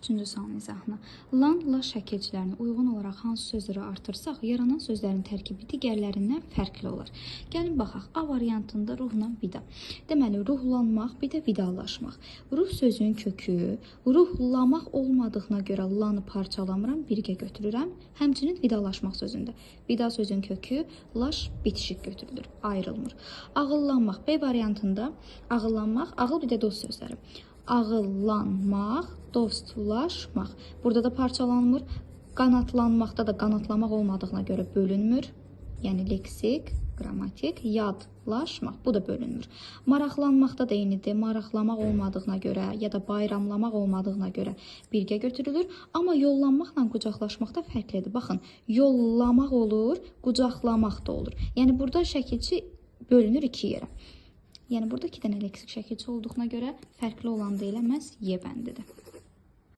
Üçüncü sualın izahına. Lan, la şəkilçilərini uyğun olaraq hansı sözlərə artırsaq, yaranan sözlərin tərkibi digərlərindən fərqli olar. Gəlin baxaq. A variantında ruhla vida. Deməli, ruhlanmaq, bir də vidalaşmaq. Ruh sözünün kökü ruhlamaq olmadığına görə lanı parçalamıram, birgə götürürəm. Həmçinin vidalaşmaq sözündə. Vida sözünün kökü laş bitişik götürülür, ayrılmır. Ağıllanmaq B variantında ağıllanmaq, ağıl bir də dost sözləri. Ağıllanmaq, dostlaşmaq. Burada da parçalanmır. Qanatlanmaqda da qanatlamaq olmadığına görə bölünmür. Yəni leksik, qrammatik, yadlaşmaq. Bu da bölünmür. Maraqlanmaqda da eynidir. Maraqlamaq olmadığına görə ya da bayramlamaq olmadığına görə birgə götürülür. Amma yollanmaqla qucaqlaşmaqda fərqlidir. Baxın, yollamaq olur, qucaqlamaq da olur. Yəni burada şəkilçi bölünür iki yerə. Yəni burada iki dənə leksik şəkilçi olduğuna görə fərqli olan da elə məhz Y bəndidir.